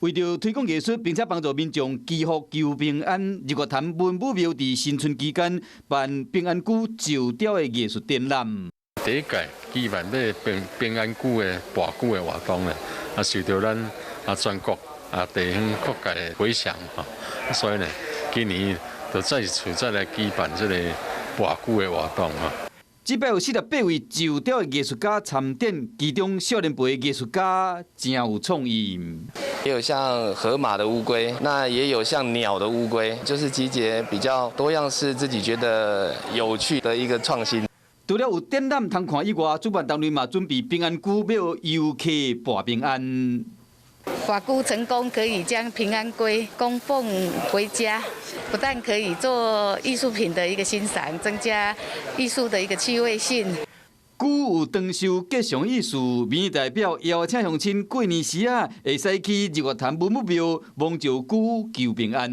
為著推廣藝術，並且幫助民眾祈福求平安，日月潭文武廟佇新春期間辦平安龜石雕的藝術展覽。第一屆舉辦這個平平安龜的跋龜的活動咧，受著咱全國地方各界的迴響吼，所以呢，今年就再次再來舉辦這個跋龜的活動吼。這擺有48位石雕的藝術家參展，其中少年輩的藝術家誠有創意。也有像河馬的烏龜，那也有像鳥的烏龜，就是集結比較多樣式，自己覺得有趣的一個創新。除了有展覽通看以外，主辦單位嘛準備平安龜欲遊客跋平安。跋龜成功，可以將平安龜供奉回家，不但可以做藝術品的一個欣賞，增加藝術的一個趣味性。龜有長壽吉祥意思，民意代表邀請鄉親過年時仔，會使去日月潭文武廟摸石龜求平安。